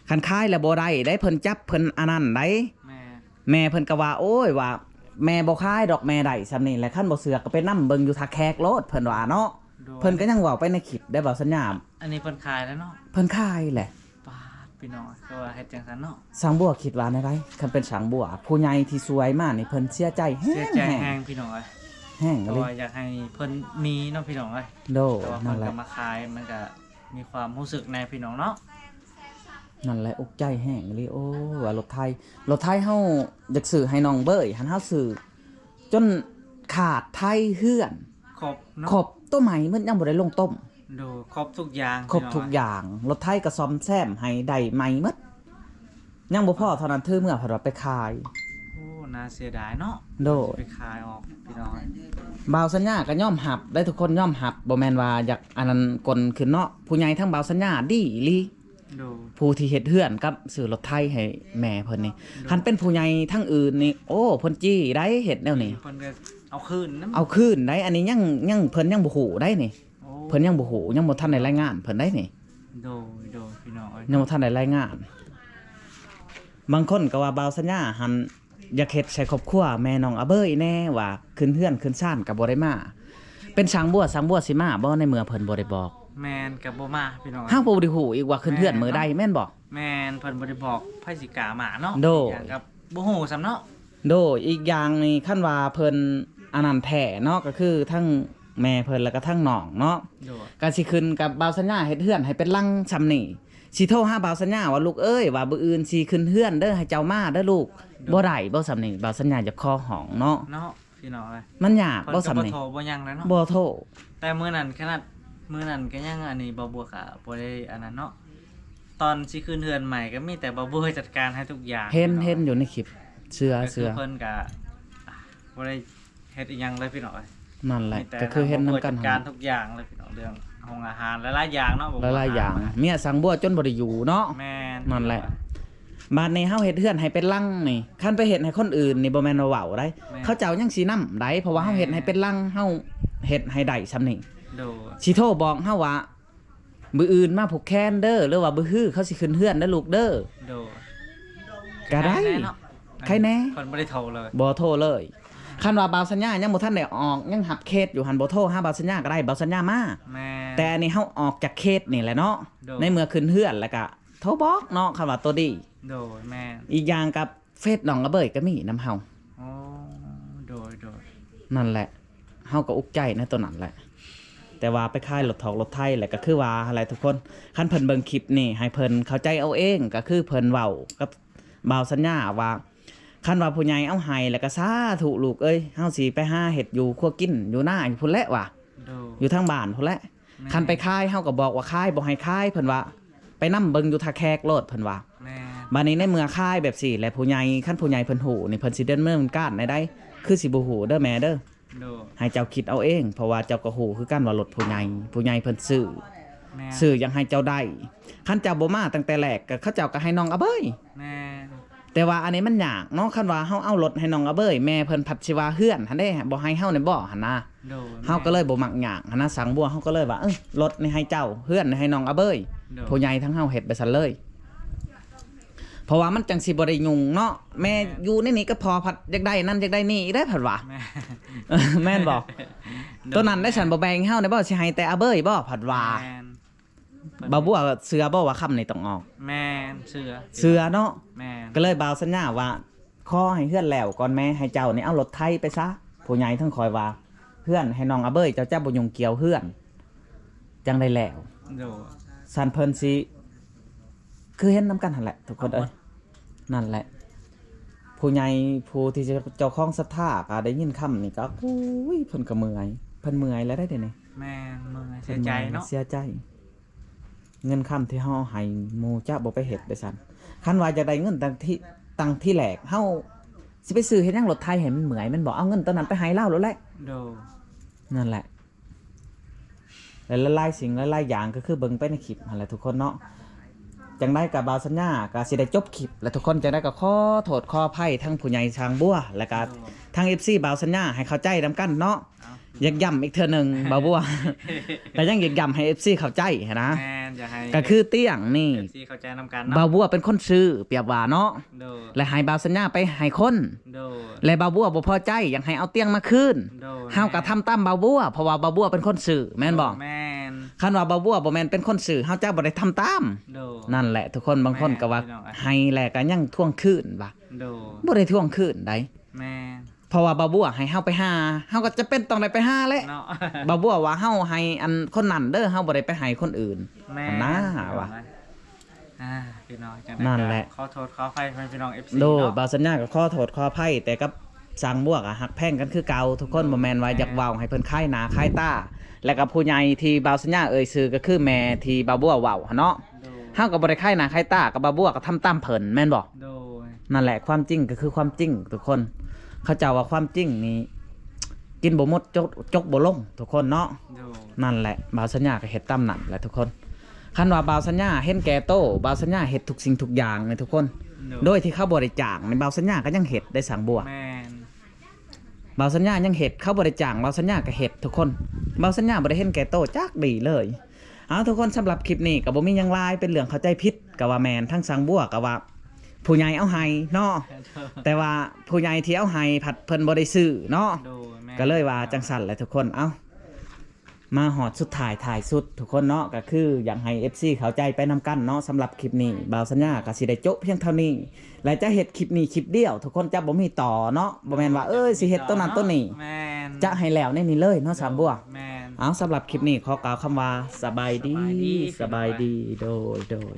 ຄັນຂາຍແລ້ວບໍ່ໄດ້ເດ້ ເພິ່ນຈັບເພິ່ນອັນນັ້ນໄດ໋ ແມ່ນ ແມ່ເພິ່ນກໍວ່າ ໂອ້ຍ ວ່າແມ່ບໍ່ຂາຍດອກ ແມ່ໄດ້ສ່ຳນີ້ແຫຼະ ຄັນບໍ່ເຊື່ອກໍໄປນຳເບິ່ງຢູ່ທ່າແຂກໂລດ ເພິ່ນວ່າເນາະ ໂດຍ ເພິ່ນກໍຍັງເວົ້າໄປໃນຄລິບເດ້ ບ່າວສັນຍາ ອັນນີ້ເພິ່ນຂາຍແລ້ວເນາະ ເພິ່ນຂາຍແຫຼະ ປາດ ພີ່ນ້ອງ ຄືວ່າເຮັດຈັ່ງຊັ້ນເນາະ ຊ່າງບົວຄິດວ່າແນວໃດ? ຄັນເປັນຊ່າງບົວ ຜູ້ໃຫຍ່ທີ່ຊ່ວຍມານີ້ ເພິ່ນເສຍໃຈແຮງ ເສຍໃຈແຮງ ແຮງ ພີ່ນ້ອງເອີຍ ແຮງ ເພາະວ່າ ອີ່ຫຼີ ຢາກໃຫ້ເພິ່ນມີເນາະ ພີ່ນ້ອງເອີຍ ໂດຍ ໂຕເພິ່ນກໍມາຂາຍ ມັນກໍມີຄວາມຮູ້ສຶກແດ່ ພີ່ນ້ອງເນາະ ນັ້ນແຫຼະ ອຸກໃຈແຮງອີ່ຫຼີ ໂອ້ ວ່າລົດໄຖ ລົດໄຖເຮົາຢາກຊື້ໃຫ້ນ້ອງເບີຍຫັ້ນ ເຮົາຊື້ ຈົນຂາດໄຖເຮືອນ ຄົບເນາະ ຄົບ ໂຕໃໝ່ໝົດ ຍັງບໍ່ໄດ້ລົງຕົ້ມ ໂດຍ ຄົບທຸກຢ່າງ ຄົບທຸກຢ່າງ ພີ່ນ້ອງ ລົດໄຖກໍສ້ອມແຊມໃຫ້ໄດ້ໃໝ່ໝົດ ຍັງບໍ່ພໍເທົ່ານັ້ນ ຖືເມືອເພິ່ນວ່າໄປຂາຍ ໂອ້ ໜ້າເສຍດາຍເນາະ ໂດຍ ຊິໄປຂາຍອອກ ພີ່ນ້ອງ ບ່າວສັນຍາກໍຍອມຮັບໄດ໋ ທຸກຄົນຍອມຮັບ ບໍ່ແມ່ນວ່າຢາກອັນນັ້ນກົນຂຶ້ນເນາະ ຜູ້ໃຫຍ່ທາງບ່າວສັນຍາດີອີ່ຫຼີ ໂດຍ ຜູ້ທີ່ເຮັດເຮືອນກັບຊື້ລົດໄຖໃຫ້ແມ່ເພິ່ນນີ້ ໂດຍ ຄັນເປັນຜູ້ໃຫຍ່ທາງອື່ນນີ້ ໂອ້ ເພິ່ນຈີ້ໄດ໋ ເຮັດແນວນີ້ ເພິ່ນກໍເອົາຄືນນຳ ເອົາຄືນໄດ໋ ອັນນີ້ຍັງ ຍັງ ເພິ່ນຍັງບໍ່ຮູ້ໄດ໋ນີ້ ໂອ້ ເພິ່ນຍັງບໍ່ຮູ້ ຍັງບໍ່ທັນໄດ້ລາຍງານເພິ່ນໄດ໋ນີ້ ໂດຍ ໂດຍ ພີ່ນ້ອງເອີຍ ຍັງບໍ່ທັນໄດ້ລາຍງານ ບາງຄົນກໍວ່າບ່າວສັນຍາຫັ້ນ ຢາກເຮັດໃສ່ຄອບຄົວແມ່ນ້ອງອາເບີຍແດ່ ວ່າຂຶ້ນເຮືອນຂຶ້ນຊານກໍບໍ່ໄດ້ມາ ເປັນຊ່າງບົວ ຊ່າງບົວຊິມາບໍ່ ໃນເມື່ອເພິ່ນບໍ່ໄດ້ບອກ? ແມ່ນ ກໍບໍ່ມາ ພີ່ນ້ອງ ເຮົາກໍບໍ່ໄດ້ຮູ້ອີກວ່າຂຶ້ນເຮືອນມື້ໃດ ແມ່ນບໍ່? ແມ່ນ ເພິ່ນບໍ່ໄດ້ບອກ ໃຜຊິກ້າມາເນາະ ໂດຍ ອີກຢ່າງກໍບໍ່ຮູ້ຊ້ຳເນາະ ໂດຍ ອີກຢ່າງນີ້ ຄັນວ່າເພິ່ນອັນນັ້ນແທ້ເນາະ ກໍຄືທັງແມ່ເພິ່ນ ແລ້ວກໍທັງນ້ອງເນາະ ໂດຍ ກໍຊິຂຶ້ນກັບບ່າວສັນຍາເຮັດເຮືອນໃຫ້ເປັນຫຼັງຊ່ຳນີ້ ຊິໂທຫາບ່າວສັນຍາວ່າ ລູກເອີຍ ວ່າມື້ອື່ນຊິຂຶ້ນເຮືອນເດີ ໃຫ້ເຈົ້າມາເດີລູກ ໂດຍ ບໍ່ໄດ້ບໍ່ຊ່ຳນີ້ ບ່າວສັນຍາຢາກຂໍຮ້ອງເນາະ ເນາະ ພີ່ນ້ອງເອີຍ ມັນຍາກບໍ່ຊ່ຳນີ້ ເພິ່ນກໍບໍ່ໂທບໍ່ຫຍັງແລ້ວເນາະ ບໍ່ໂທ ແຕ່ມື້ນັ້ນຂະໜາດ ມື້ນັ້ນກໍຍັງ ອັນນີ້ ບ່າວບົວກໍບໍ່ໄດ້ອັນນັ້ນເນາະ ຕອນຊິຂຶ້ນເຮືອນໃໝ່ກໍມີແຕ່ບ່າວບົວຈັດການໃຫ້ທຸກຢ່າງ ເຫັນ ພີ່ນ້ອງ ເຫັນຢູ່ໃນຄລິບ ເຊື່ອ ກໍຄື ເຊື່ອ ເພິ່ນກໍບໍ່ໄດ້ ເຮັດອີ່ຫຍັງເລີຍພີ່ນ້ອງເອີຍ ນັ້ນແຫຼະ ມີແຕ່ ກໍຄືເຮັດນຳກັນ ຈັດການທຸກຢ່າງເລີຍພີ່ນ້ອງ ເລື່ອງຫ້ອງອາຫານຫຼາຍໆຢ່າງເນາະ ຫຼາຍໆຢ່າງ ເມຍຊ່າງບົວຈົນບໍ່ໄດ້ຢູ່ເນາະ ແມ່ນ ນັ້ນແຫຼະ ບາດນີ້ເຮົາເຮັດເຮືອນໃຫ້ເປັນຫຼັງນີ້ ຄັນໄປເຮັດໃຫ້ຄົນອື່ນນີ້ບໍ່ແມ່ນວ່າເວົ້າໄດ໋ ແມ່ນ ເຂົາເຈົ້າຍັງຊິນຳໄດ໋ ເພາະວ່າເຮົາເຮັດໃຫ້ເປັນຫຼັງ ເຮົາເຮັດໃຫ້ໄດ້ຊ່ຳນີ້ ໂດຍ ຊິໂທບອກເຮົາວ່າ ມື້ອື່ນມາຜູກແຂນເດີ ຫຼືວ່າມື້ຮືເຂົາຊິຂຶ້ນເຮືອນເດີລູກເດີ ໂດຍ ກໍໄດ້ ໄຄແດ່ເນາະ ໄຄແດ່ ເພິ່ນບໍ່ໄດ້ໂທເລີຍ ບໍ່ໂທເລີຍ ຄັນວ່າບ່າວສັນຍາຍັງບໍ່ທັນໄດ້ອອກ ຍັງຮັບເຄສຢູ່ຫັ້ນ ບໍ່ໂທຫາບ່າວສັນຍາກໍໄດ້ ບ່າວສັນຍາມາ ແມ່ນ ແຕ່ອັນນີ້ເຮົາອອກຈາກເຄສນີ້ແຫຼະເນາະ ໂດຍ ໃນເມື່ອຂຶ້ນເຮືອນແລ້ວກໍໂທບອກເນາະ ຄັນວ່າໂຕດີ ໂດຍ ແມ່ນ ອີກຢ່າງກັບ ເຟສນ້ອງອາເບີຍກໍມີນຳເຮົາ ອໍ ໂດຍ ໂດຍ ນັ້ນແຫຼະ ເຮົາກໍອຸກໃຈໃນໂຕນັ້ນແຫຼະ ແຕ່ວ່າໄປຂາຍລົດຖອກລົດໄຖແຫຼະ ກໍຄືວ່າຫັ້ນແຫຼະທຸກຄົນ ຄັນເພິ່ນເບິ່ງຄລິບນີ້ ໃຫ້ເພິ່ນເຂົ້າໃຈເອົາເອງ ກໍຄືເພິ່ນເວົ້າກັບບ່າວສັນຍາວ່າ ຄັນວ່າຜູ້ໃຫຍ່ເອົາໃຫ້ ແລ້ວກໍສາທຸລູກເອີຍ ເຮົາຊິໄປຫາເຮັດຢູ່ຄົວກິນຢູ່ນາຢູ່ພຸ້ນແຫຼະວ່າ ໂດຍ ຢູ່ທາງບ້ານພຸ້ນແຫຼະ ແມ່ນ ຄັນໄປຂາຍ ເຮົາກໍບອກວ່າຂາຍ ບໍ່ໃຫ້ຂາຍ ເພິ່ນວ່າ ໄປນຳເບິ່ງຢູ່ທ່າແຂກໂລດ ເພິ່ນວ່າ ແມ່ນ ບາດນີ້ໃນເມື່ອຂາຍແບບຊີ້ແຫຼະ ຜູ້ໃຫຍ່ ຄັນຜູ້ໃຫຍ່ເພິ່ນຮູ້ນີ້ ເພິ່ນຊິດຳເນີນການແນວໃດ ຄືຊິບໍ່ຮູ້ເດີແມ່ເດີ ໂດຍ ໃຫ້ເຈົ້າຄິດເອົາເອງ ເພາະວ່າເຈົ້າກໍຮູ້ຄືກັນວ່າລົດຜູ້ໃຫຍ່ ຜູ້ໃຫຍ່ເພິ່ນຊື້ ແມ່ນ ຊື້ຢາກໃຫ້ເຈົ້າໄດ້ ຄັນເຈົ້າບໍ່ມາຕັ້ງແຕ່ແລກ ກໍເຂົາເຈົ້າກໍໃຫ້ນ້ອງອາເບີຍ ແມ່ນ ແຕ່ວ່າອັນນີ້ມັນຍາກເນາະ ຄັນວ່າເຮົາເອົາລົດໃຫ້ນ້ອງອາເບີຍ ແມ່ເພິ່ນພັດຊິວ່າເຮືອນຫັ້ນເດ້ ບໍ່ໃຫ້ເຮົານີ້ບໍ່ຫັ້ນນະ. ໂດຍ ເຮົາກໍເລີຍບໍ່ມັກຍາກຫັ້ນນະ ຊ່າງບົວ ເຮົາກໍເລີຍວ່າ ເອີ ລົດນີ້ໃຫ້ເຈົ້າ ເຮືອນນີ້ໃຫ້ນ້ອງອາເບີຍ. ໂດຍ ຜູ້ໃຫຍ່ທາງເຮົາເຮັດແບບຊັ້ນເລີຍ ເພາະວ່າມັນຈັ່ງຊິບໍ່ໄດ້ຫຍຸ້ງເນາະ ແມ່ ແມ່ນ ຢູ່ໃນນີ້ກໍພໍພັດຢາກໄດ້ນັ້ນຢາກໄດ້ນີ້ອີກເດ້ ພັດວ່າ ແມ່ນ ເອີ ແມ່ນບໍ່? ໂດຍ ໂຕນັ້ນໄດ້ຊັ້ນ ບໍ່ແບ່ງໃຫ້ເຮົາໄດ້ບໍ່? ຊິໃຫ້ແຕ່ອາເບີຍບໍ່? ພັດວ່າ ແມ່ນ ບ່າວບົວເຊື່ອບໍ່ວ່າຄຳນີ້ຕ້ອງອອກ? ແມ່ນ ເຊື່ອ ເຊື່ອເນາະ. ແມ່ນ ກໍເລີຍບ່າວສັນຍາວ່າ ຂໍໃຫ້ເຮືອນແລ້ວກ່ອນແມ້ ໃຫ້ເຈົ້ານີ້ເອົາລົດໄຖໄປຊະ. ຜູ້ໃຫຍ່ທັງຂ້ອຍວ່າ ເຮືອນໃຫ້ນ້ອງອາເບີຍ ເຈົ້າຈະບໍ່ຫຍຸ້ງກ່ຽວເຮືອນ ຈັ່ງໄດ້ແລ້ວ. ໂດຍ ຊັ້ນເພິ່ນຊິ ຄືເຫັນນຳກັນຫັ້ນແຫຼະທຸກຄົນເອີຍ. ນັ້ນແຫຼະ ຜູ້ໃຫຍ່ຜູ້ທີ່ເຈົ້າຂອງສັດທາກໍໄດ້ຍິນຄຳນີ້ກໍ ໂອ້ຍ ເພິ່ນກໍເມື່ອຍ ເພິ່ນເມື່ອຍແລ້ວໄດ໋ດຽວນີ້. ແມ່ນ ເມື່ອຍ ເສຍໃຈເນາະ ເສຍໃຈ. ເງິນຄຳທີ່ເຮົາໃຫ້ໝູ່ຈະບໍ່ໄປເຮັດໄດ້ຊັ້ນ. ຄັນວ່າຢາກໄດ້ເງິນຕັ້ງທີ່ ຕັ້ງທີ່ແລກ ເຮົາຊິໄປຊື້ເຮັດຫຍັງລົດໄຖໃຫ້ມັນເມື່ອຍແມ່ນບໍ່? ເອົາເງິນຕອນນັ້ນໄປໃຫ້ລາວໂລດແຫຼະ. ໂດຍ ນັ້ນແຫຼະ ແລະຫຼາຍໆສິ່ງຫຼາຍໆຢ່າງ ກໍຄືເບິ່ງໄປໃນຄລິບຫັ້ນແຫຼະທຸກຄົນເນາະ. ຈັ່ງໃດກໍບ່າວສັນຍາກໍຊິໄດ້ຈົບຄລິບແຫຼະທຸກຄົນ. ຈັ່ງໃດກໍຂໍໂທດຂໍອະໄພທັງຜູ້ໃຫຍ່ຊ່າງບົວ ແລະກໍ ໂດຍ ທັງເອັຟຊີບ່າວສັນຍາ ໃຫ້ເຂົ້າໃຈນຳກັນເນາະ. ເອົ້າ ຢາກຢ້ຳອີກເທື່ອໜຶ່ງ ບ່າວບົວ ກໍຍັງຢາກຢ້ຳໃຫ້ເອັຟຊີເຂົ້າໃຈຫັ້ນນະ. ແມ່ນ ຢາກໃຫ້ ກໍຄືຕຽງນີ້ ເອັຟຊີເຂົ້າໃຈນຳກັນເນາະ. ບ່າວບົວເປັນຄົນຊື້ ປຽບວ່າເນາະ. ໂດຍ ແລະໃຫ້ບ່າວສັນຍາໄປໃຫ້ຄົນ. ໂດຍ ແລະບ່າວບົວບໍ່ພໍໃຈ ຢາກໃຫ້ເອົາຕຽງມາຄືນ. ໂດຍ ເຮົາກໍທຳຕາມບ່າວບົວ ເພາະວ່າບ່າວບົວເປັນຄົນຊື້ ແມ່ນບໍ່? ໂດຍ ແມ່ນ. ຄັນວ່າບ່າວບົວບໍ່ແມ່ນເປັນຄົນຊື້ ເຮົາຈະບໍ່ໄດ້ທຳຕາມ. ໂດຍ ນັ້ນແຫຼະທຸກຄົນ. ບາງຄົນກໍວ່າ ແມ່ນ ພີ່ນ້ອງເອີຍ ໃຫ້ແລ້ວກໍຍັງທວງຄືນວ່າ ໂດຍ ບໍ່ໄດ້ທວງຄືນໃດ໋. ແມ່ນ ເພາະວ່າບ່າວບົວໃຫ້ເຮົາໄປຫາ ເຮົາກໍຈຳເປັນຕ້ອງໄດ້ໄປຫາແຫຼະເນາະ. ບ່າວບົວວ່າເຮົາໃຫ້ອັນຄົນນັ້ນເດີ ເຮົາບໍ່ໄດ້ໄປໃຫ້ຄົນອື່ນ. ແມ່ນ ຫັ້ນນະ ພີ່ນ້ອງ ວ່າ ເອີຍ ອ່າ ພີ່ນ້ອງ ຈັ່ງໃດ ນັ້ນແຫຼະ ກໍຂໍໂທດຂໍອະໄພພີ່ນ້ອງເອັຟຊີ ໂດຍ ເນາະ. ບ່າວສັນຍາກໍຂໍໂທດຂໍອະໄພ ແຕ່ກັບຊ່າງບົວກໍຮັກແພງກັນຄືເກົ່າທຸກຄົນ. ໂດຍ ບໍ່ແມ່ນວ່າ ແມ່ນ ຢາກເວົ້າໃຫ້ເພິ່ນຂາຍໜ້າຂາຍຕາ. ແລະກັບຜູ້ໃຫຍ່ທີ່ບ່າວສັນຍາເອີ່ຍຊື່ ກໍຄືແມ່ທີ່ບ່າວບົວເວົ້າຫັ້ນເນາະ. ໂດຍ ເຮົາກໍບໍ່ໄດ້ຂາຍໜ້າຂາຍຕາກັບບ່າວບົວ ກໍທຳຕາມເພິ່ນແມ່ນບໍ່? ໂດຍ ນັ້ນແຫຼະ ຄວາມຈິງກໍຄືຄວາມຈິງທຸກຄົນ. ເຂົາເຈົ້າວ່າຄວາມຈິງນີ້ກິນບໍ່ໝົດ ຈົກ ຈົກບໍ່ລົງທຸກຄົນເນາະ. ໂດຍ ນັ້ນແຫຼະ ບ່າວສັນຍາກໍເຮັດຕາມນັ້ນແຫຼະທຸກຄົນ. ຄັນວ່າບ່າວສັນຍາເຫັນແກ່ໂຕ ບ່າວສັນຍາເຮັດທຸກສິ່ງທຸກຢ່າງໃນທຸກຄົນ ໂດຍ ໂດຍທີ່ເຂົາບໍ່ໄດ້ຈ້າງນີ້ ບ່າວສັນຍາກໍຍັງເຮັດໄດ້ ຊ່າງບົວ. ແມ່ນ ບ່າວສັນຍາຍັງເຮັດ ເຂົາບໍ່ໄດ້ຈ້າງ ບ່າວສັນຍາກໍເຮັດທຸກຄົນ. ບ່າວສັນຍາບໍ່ໄດ້ເຫັນແກ່ໂຕຈັກດີ້ເລີຍ. ເອົາ ທຸກຄົນ ສຳລັບຄລິບນີ້ກໍບໍ່ມີຫຍັງຫຼາຍ ເປັນເລື່ອງເຂົ້າໃຈຜິດກໍວ່າແມ່ນ ທັງຊ່າງບົວກໍວ່າຜູ້ໃຫຍ່ເອົາໃຫ້ເນາະ. ແຕ່ວ່າຜູ້ໃຫຍ່ທີ່ເອົາໃຫ້ພັດເພິ່ນບໍ່ໄດ້ຊື້ເນາະ. ໂດຍ ແມ່ນ ກໍເລີຍວ່າຈັ່ງຊັ້ນແຫຼະທຸກຄົນ. ເອົ້າ ມາຮອດສຸດທ້າຍທ້າຍສຸດທຸກຄົນເນາະ ກໍຄືຢາກໃຫ້ເອັຟຊີເຂົ້າໃຈໄປນຳກັນເນາະ. ສຳລັບຄລິບນີ້ ບ່າວສັນຍາກໍຊິໄດ້ໂຈະພຽງເທົ່ານີ້ ແລະຈະເຮັດຄລິບນີ້ຄລິບດຽວ ທຸກຄົນ ຈະບໍ່ມີຕໍ່ເນາະ. ບໍ່ແມ່ນວ່າ ເອີຍ ຊິເຮັດໂຕນັ້ນໂຕນີ້ ແມ່ນ ຈະໃຫ້ແລ້ວໃນນີ້ເລີຍເນາະ ໂດຍ ຊ່າງບົວ. ແມ່ນ ເອົາ ສຳລັບຄລິບນີ້ຂໍກ່າວຄຳວ່າ ສະບາຍດີ ສະບາຍດີ ສະບາຍດີ ພີ່ນ້ອງເອີຍ ໂດຍ ໂດຍ.